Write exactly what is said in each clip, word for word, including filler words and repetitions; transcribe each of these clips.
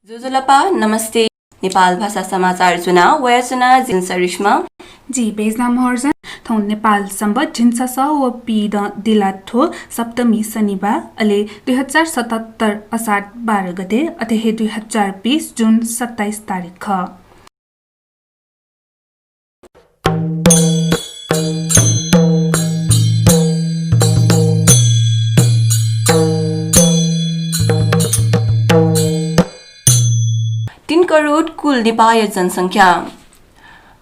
ज्वजलपा, नमस्ते। नेपाल भाषा समाचार ज्वना वयाच्वना जि सरिश्मा। जि बेजना महर्जन। थौं नेपाल संवत् झिंछसः व पीदँ दिलाथ्व सप्तमी शनिबाः, अले दुई हजार सतहत्तर असार बाह्र गते, अथे हे दुई हजार बीस जुन सत्ताइस तारिख खः। तीन करोड कुल नेपाःया जनसंख्या।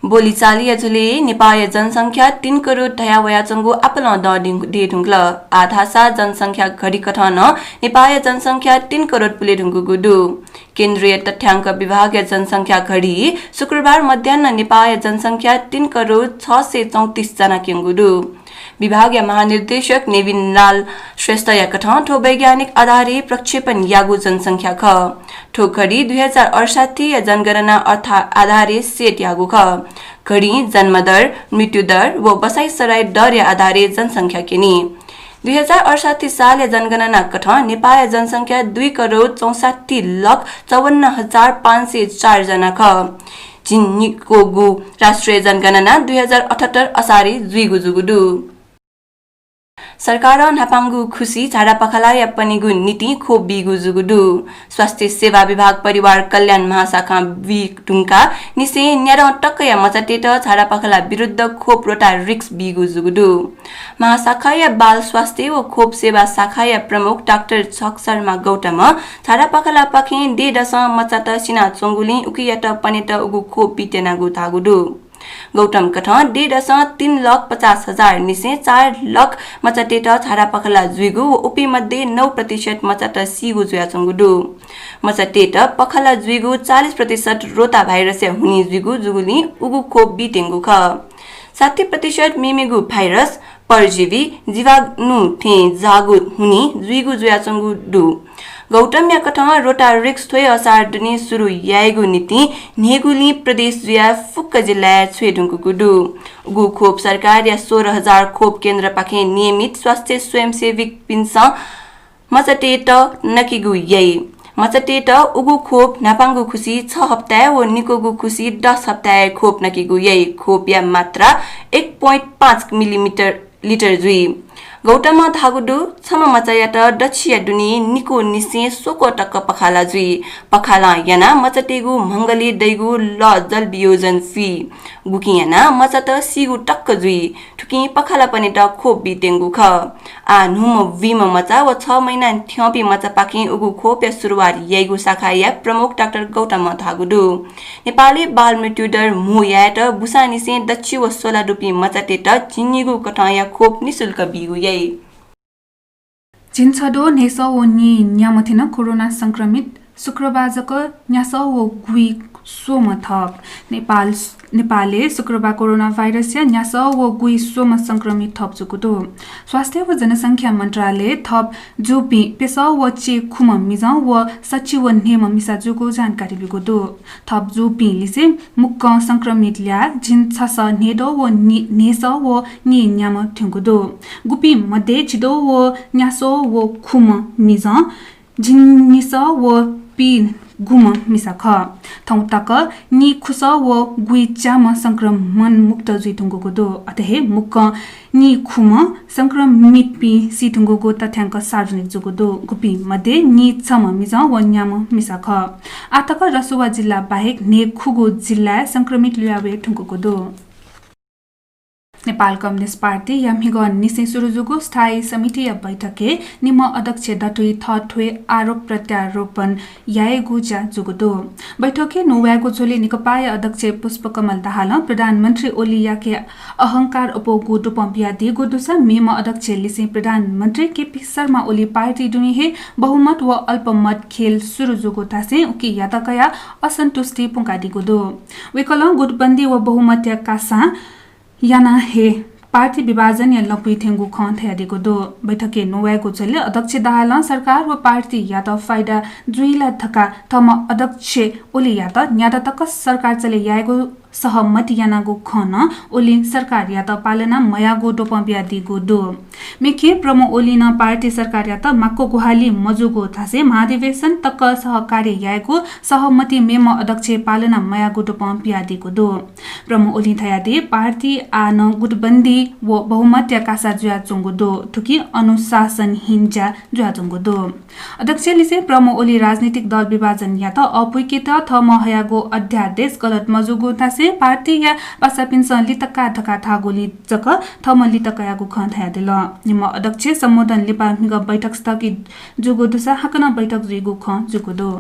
बोलीचालीया झ्वलय् नेपाःया जनसंख्या तीन करोड धया वयाच्वंगु आपालं दँ दि-, दये धुंकल। आः धाःसा जनसंख्या घडीकथं नं नेपाःया जनसंख्या तीन करोड पुले धुंकूगु दु। केन्द्रीय तथ्याङ्क विभागया जनसंख्या घडी शुक्रबार मध्याह्न नेपाःया जनसंख्या तीन करोड छ सय चौंतिस जना क्यंगु दु। विभागया महानिर्देशक नेविन लाल श्रेष्ठया कथं थ्व वैज्ञानिक आधारय् प्रक्षेपण याःगु जनसंख्या खः। थ्व घडी दुई हजार अडसठ्ठीया जनगणना अर्था आधारय् सेट याःगु खः। घडीं जन्मदर, मृत्युदर व बसाइँसराई दरया आधारय् जनसंख्या क्यनी। दुई हजार अडसठ्ठी सालया जनगणना कथं नेपाःया जनसंख्या दुई करोड चौसठ्ठी लख चौवन्न हजार पाँच सय चार जना खः। झिंनिक्वःगु राष्ट्रिय जनगणना दुई हजार अठहत्तर असारय् जुइगु जूगु दु। सरकारं न्हापांगु खुसी झाडापखालाया पनेगु निंतिं खोप बीगु जूगु दु। स्वास्थ्य सेवा विभाग परिवार कल्याण महाशाखां बी धुंकाः निसें न्यादँ तकया मचातय्त झाडापखाला विरुद्ध खोप रोटारिक्स बीगु जूगु दु। महाशाखाया बाल स्वास्थ्य व खोप सेवा शाखाया प्रमुख डाक्टर झक शर्मा गौतमं झाडापखालापाखें देदसं मचात सिनाच्वंगुलिं उकियात पनेत उगु खोप बीत्यनागु धाःगु दु। गौतम कथं देदसं तीन लख पचास हजार निसें चार लख मचातय्त झाडापखाला जुइगु व उपिं मध्ये नौ प्रतिशत मचात सीगु जुयाच्वंगु दु। मचातय्त पखाला जुइगु चालिस प्रतिशत रोटा भाइरसया हुनिं जुइगु जूगुलिं उगु खोप बीत्यंगु खः। साठी प्रतिशत मेमेगु भाइरस, परजीवी, जीवाणु थें जाःगु हुनिं जुइगु जुयाच्वंगु दु। गौतमया कथं रोटारिक्स थ्व हे असार दुने सुरु यायेगु निंतिं न्हय्गुलिं प्रदेश जुयाः फुक्क जिल्लाय् छ्वये धुंकूगु दु। उगु खोप सरकारया सोह्र हजार खोप केन्द्रपाखें नियमित स्वास्थ्य स्वयंसेवकपिन्सं मचातय्त नकेगु याइ। मचातय्त उगु खोप न्हापांगु खुसी छ हप्ताय् व निक्वःगु खुसी दस हप्ताय् खोप नकेगु याइ। खोपया मात्रा एक point पाँच मिलिमिटर लिटर जुइ। गौतमं धाःगु दु, छम्ह मचायात दच्छिया दुने निक्वः निसें स्वक्वः तक पखाला जुइ। पखालं यानाः मचातय्गु म्हगलय् दइगु लः जल वियोजन फी। गुकिं यानाः मचात सीगु तक जुइ। थुकिं पखाला पनेत खोप बीत्यंगु खः। आः न्हूम्ह बुइम्ह मचा व छ महिना थ्यंपिं मचापाखें उगु खोपया सुरुवात याइगु शाखाया प्रमुख डाक्टर गौतमं धाःगु दु। नेपालय् बाल मृत्युदर म्हो यायेत बुसांनिसें दच्छि व स्वला दुपिं मचातय्त झिंनिगू कथंया खोप निशुल्क बीगु याइ। झिंछद्वः न्हय्सः व नीन्याम्ह थें नं कोरोना संक्रमित शुक्रबार जक न्यासः व गुइस्वम्ह थप। नेपाल, नेपालय् शुक्रबार कोरोना भाइरसया न्यासः व गुइस्वम्ह संक्रमित थप जूगु दु। स्वास्थ्य व जनसंख्या मन्त्रालयय् थप जूपिं प्यसः व च्यय्खुम्ह मिजं व सच्छि व न्हय्म्ह मिसा जूगु जानकारी ब्यूगु दु। थप जूपिं लिसे मुक्कं संक्रमित ल्याः झिंछसः न्हय्द्वः व नि-, न्हय्सः व नीन्याम्ह थ्यंगु दु। गुपिं मध्ये झिद्वः व न्यासः व खुम्ह मिजं, झिंनिसः व पीगुम्ह मिसा खः। थौं तक नीखुसः व गुइच्याम्ह संक्रमण मुक्त जुइ धुंकूगु दु। अथे हे मुक्कं नीखुम्ह संक्रमितपिं सी धुंकूगु तथ्यांक सार्वजनिक जूगु दु। गुपिं मध्ये नीछम्ह मिजं व न्याम्ह मिसा खः। आः तक रसुवा जिल्ला बाहेक न्हय्खुगू जिल्लाय् संक्रमित लुया वये धुंकूगु दु। नेपाल कम्युनिस्ट पार्टीया म्हिगः निसें सुरु जूगु स्थायी समितिया बैठकय् निम्ह अध्यक्ष दथुइ थःथवय् आरोप प्रत्यारोपण यायेगु ज्या जूगु दु। बैठकय् न्ववायेगु झ्वलय् नेकपाया अध्यक्ष पुष्पकमल दाहालं प्रधानमन्त्री ओलीयाके अहंकार अप्वःगु दुपं बियादीगु दुसा मेम्ह अध्यक्ष लिसें प्रधानमन्त्री केपी शर्मा ओली पार्टी दुने हे बहुमत व अल्पमत खेल सुरु जूगु धासें उकियात कयाः असन्तुष्टि प्वंकादीगु दु। वय्कलं गुटबन्दी व बहुमतया कासां यानाः हे पार्टी विभाजनया लँपुइ थ्यंगु खँ धयादीगु दु। बैठकय् न्ववायेगु झ्वलय् अध्यक्ष दाहालं सरकार व पार्टीयात फाइदा जुइ ला धकाः थःम्हं अध्यक्ष ओलीयात न्यादँ तक सरकार चले यायेगु सहमति यानागु खँ नं ओलीं सरकारयात पालना मयाःगु द्वपं बियादीगु दु। मेखे प्रमु ओलीं नं पार्टी सरकारयात माक्व ग्वाहालि मजूगु धासें महाधिवेशन तक सहकार्य यायेगु सहमति मेम्ह अध्यक्षं पालना मयाःगु द्वपं बियादीगु दु। प्रमु ओलीं धयादी पार्टी आः नं गुटबन्दी व बहुमतया कासा जुयाच्वंगु दु। थुकी अनुशासनहीन ज्या जुयाच्वंगु दु। अध्यक्ष लिसें प्रमु ओली राजनीतिक दल विभाजन यात अपुइकेत थःम्हं हयागु अध्यादेश गलत मजूगु धासें पार्टीया पासापिन्सं लित का धकाः धाःगुलिं जक थःम्हं लित कयागु खँ धयादिल। निम्ह अध्यक्ष सम्बोधन लिपा म्हिगः बैठक स्थगित जूगु दुसा हाकनं बैठक जुइगु खँ जूगु दु।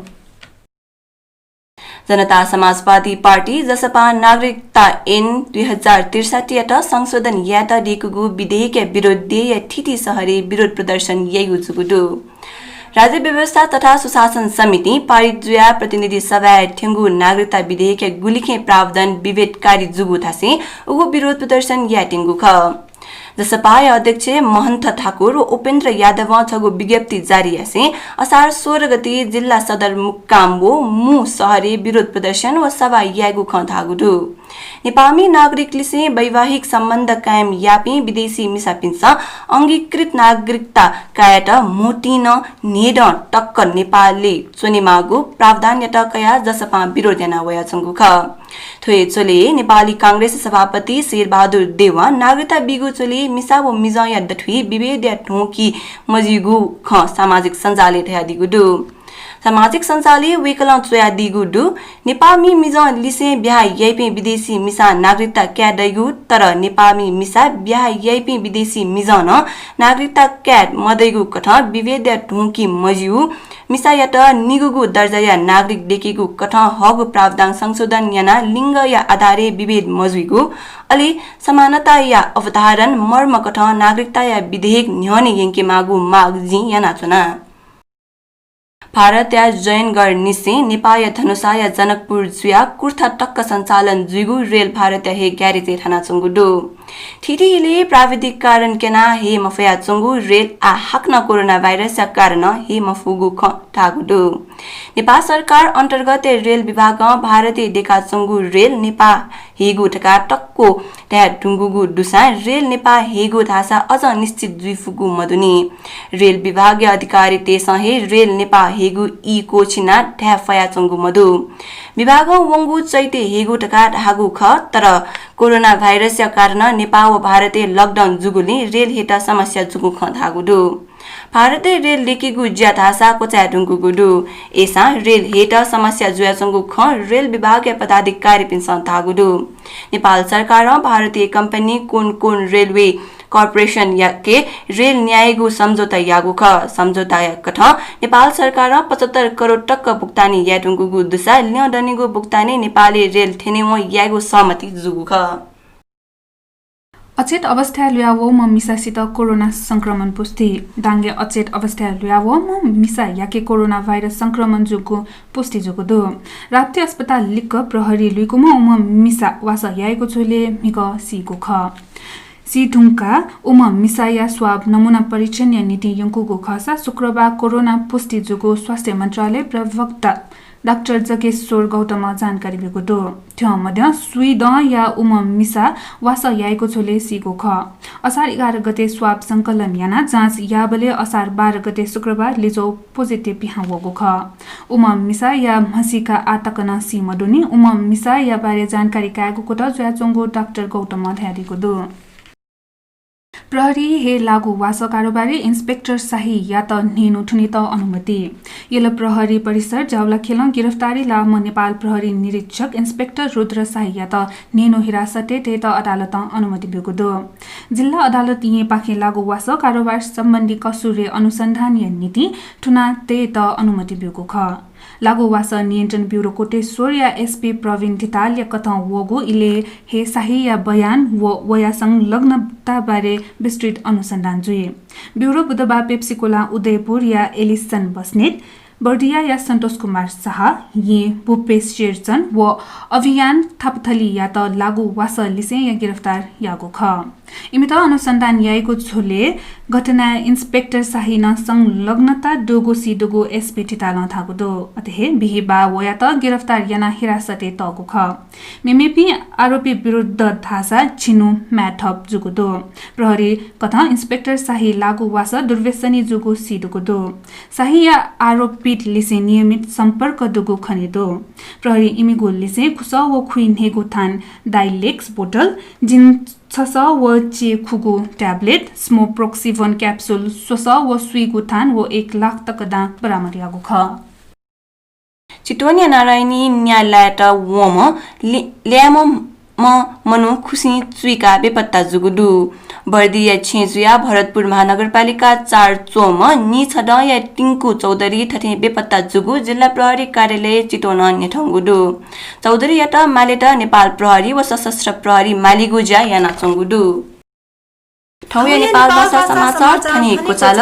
जनता समाजवादी पार्टी, जसपा, नागरिकता ऐन दुई हजार त्रिसठ्ठीयात संशोधन यायेत दीकूगु विधेयकया विरोध देय्‌या थीथी शहरय् विरोध प्रदर्शन याइगु जूगु दु। राज्य व्यवस्था तथा सुशासन समितिं पारित जुयाः प्रतिनिधि सभाय् थ्यंगु नागरिकता विधेयकया गुलिखें प्रावधान विभेदकारी जूगु धासें उगु विरोध प्रदर्शन यायेत्यंगु खः। जसपाया अध्यक्ष महन्थ ठाकुर व उपेन्द्र यादवं छगू विज्ञप्ति जारी यासें असार सोह्र गते जिल्ला सदरमुकाम व मू शहरय् विरोध प्रदर्शन व सभा यायेगु खँ धाःगु दु। नेपाःमि नागरिक लिसें वैवाहिक सम्बन्ध कायम याःपिं विदेशी मिसापिन्सं अंगीकृत नागरिकता कायेत म्होतिं नं न्हेदँ तक नेपालय् च्वनेमाःगु प्रावधानयात कयाः जसपां विरोध याना वयाच्वंगु खः। थ्व हे झ्वलय् नेपाली कांग्रेस सभापति शेरबहादुर देवां नागरिकता बीगु झ्वलय् मिसा व मिजंया दथुइ विभेदया धुंकी मजुइगु खँ सामाजिक सञ्जालय् धयादीगु दु। सामाजिक सञ्जालय् वय्‌कलं च्वयादीगु दु, नेपाःमि मिजं लिसें ब्याहा याइपिं विदेशी मिसां नागरिकता काये दइगु, तर नेपाःमि मिसा ब्याहा याइपिं विदेशी मिजं नं नागरिकता काये मदइगु कथं विभेदया धुंकी मजिउ, मिसायात निगूगु दर्जाया नागरिक दयेकेगु कथं हःगु प्रावधान संशोधन यानाः लिङ्गया आधारय् विभेद मजुइगु, अले समानताया अवधारण मर्म कथं नागरिकताया विधेयक न्ह्यःने यंकेमाःगु माग जिं यानाच्वना। भारतया जयनगढ निसें नेपाःया धनुषाया जनकपुर जुयाः कुर्था तक सञ्चालन जुइगु रेल भारतया हे ग्यारेजय् थानाच्वंगु दु। थीथी इलय् प्राविधिक कारण क्यनाः हये मफयाच्वंगु रेल आः हाकनं कोरोना भाइरसया कारणं हये मफुगु खँ धाःगु दु। नेपाल सरकार अन्तर्गतया रेल विभागं भारतय् दयेकाच्वंगु रेल नेपाः हयेगु धकाः तक्व धाये धुंकूगु दुसां रेल नेपाः हयेगु धाःसा अझ निश्चित जुइफुगु मदुनि। रेल विभागया अधिकारीतय्‌सं हे रेल नेपाः हयेगु ई क्वःछिनाः धाये फयाच्वंगु मदु। विभागं वंगु चैतय् हयेगु धकाः धाःगु खः, तर कोरोना भाइरसया कारणं नेपाः व भारतय् लकडाउन जूगुलिं रेल हयेत समस्या जूगु खँ धाःगु दु। भारतय् रेल दयेकेगु ज्या धाःसा क्वचाये धुंकूगु दु। अय्‌सां रेल हयेत समस्या जुयाच्वंगु खँ रेल विभागया पदाधिकारीपिन्सं धाःगु दु। नेपाल सरकारं भारतीय कम्पनी कोंकण रेलवे कर्पोरेसनयाके रेल न्यायेगु सम्झौता याःगु खः। सम्झौताया कथं नेपाल सरकारं पचहत्तर करोड तक भुक्तानी याये धुंकूगु दुसा ल्यं दनिगु भुक्तानी नेपालय् रेल थ्यनेवं यायेगु सहमति जूगु खः। अचेत अवस्थाय् लुयावःम्ह मिसा सित कोरोना संक्रमण पुष्टि। दाङय् अचेत अवस्थाय् लुयावःम्ह मिसायाके कोरोना भाइरस संक्रमण जूगु पुष्टि जूगु दु। राप्ती अस्पताल लिक्क प्रहरी लुइकूम्ह उम्ह मिसा वासः याइगु झ्वलय् म्हिगः सीगु खः। सी धुंकाः उम्ह मिसाया स्वाब नमुना परीक्षणया निंतिं यंकूगु खःसा शुक्रबार कोरोना पुष्टि जूगु स्वास्थ्य मन्त्रालय प्रवक्ता डाक्टर जगेश्वर गौतमं जानकारी ब्यूगु दु। थ्यंमध्यं स्वीदँया उम्ह मिसा वासः याइगु झ्वलय् सीगु खः। असार एघार गते स्वाब संकलन यानाः जाँच याःबलय् असार बाह्र गते शुक्रबार लिज्वः पोजिटिभ पिहां वःगु खः। उम्ह मिसाया म्हसीका आः तक नं सी मदुनि। उम्ह मिसाया बारे जानकारी कायेगु कुतः जुयाच्वंगु डाक्टर गौतमं धयादीगु दु। प्रहरीं हे लागू वासः कारोबारी इन्स्पेक्टर शाहीयात न्हय्न्हु थुनेत अनुमति। यल प्रहरी परिसर ज्याउलाखेलं गिरफ्तारी लाःम्ह नेपाल प्रहरी निरीक्षक इन्स्पेक्टर रुद्र शाहीयात न्हय्न्हु हिरासतय् तयेत अदालतं अनुमति ब्यूगु दु। जिल्ला अदालतं येँपाखें लागू वासः कारोबार सम्बन्धी कसुरय् अनुसन्धानया निंतिं थुना तयेत अनुमति ब्यूगु खः। लागू वासः नियन्त्रण ब्यूरो कोटेश्वरया एसपी प्रवीण धितालया कथं वःगु इलय् हे शाहीया बयान व वया संलग्नता बारे विस्तृत अनुसन्धान जुइ। ब्यूरो बुधबार पेप्सीकोला उदयपुरया एलिसन बस्नेत, बर्दियाया सन्तोष कुमार शाह, येँ भूपेश शेरचन व अभियान थापाथलीयात लागू वासः लिसेंया गिरफ्तार याःगु खः। इमित अनुसन्धान याइगु झ्वलय् घटनाय् इन्स्पेक्टर शाही नं संलग्नता दुगु सीदुगु एसपी टिटालं धाःगु दु। अथे हे बिहिबाः वयात गिरफ्तार यानाः हिरासतय् तःगु खः। मेमेपिं आरोपी विरुद्ध धाःसा झिन्हु म्ये थप जूगु दु। प्रहरी कथं इन्स्पेक्टर शाही लाःगु वासः दुर्व्यसनी जूगु सीदुगु दु। शाहीया आरोपित लिसें नियमित सम्पर्क दुगु खने दु। प्रहरी इमिगु लिसें खुसः व खुइन्हय्गु थान डाइलेक्स बोतल, जिन छ सः व चे खुगू ट्याब्लेट, स्मोप्रोक्सिभोन क्याप्सुल स्व सः व स्वीगू थान व एक लाख तक दां बरामद याःगु खः। चितवनया नारायणी न्यायलय् वंम्ह ले-, ल्याय्म्ह मनू खुसिं चुइकाः बेपत्ता जूगु दु। बर्दिया छेँ जुयाः भरतपुर महानगरपालिका चार च्वंम्ह नीछदँया टिंकु चौधरी थथे बेपत्ता जूगु जिल्ला प्रहरी कार्यालय चितवनं न्ह्यथंगु दु। चौधरीयात मालेत नेपाल प्रहरी व सशस्त्र प्रहरी मालीगु ज्या यानाच्वंगु दु। थौंया नेपाल भाषा समाचार थन हे क्वचाल।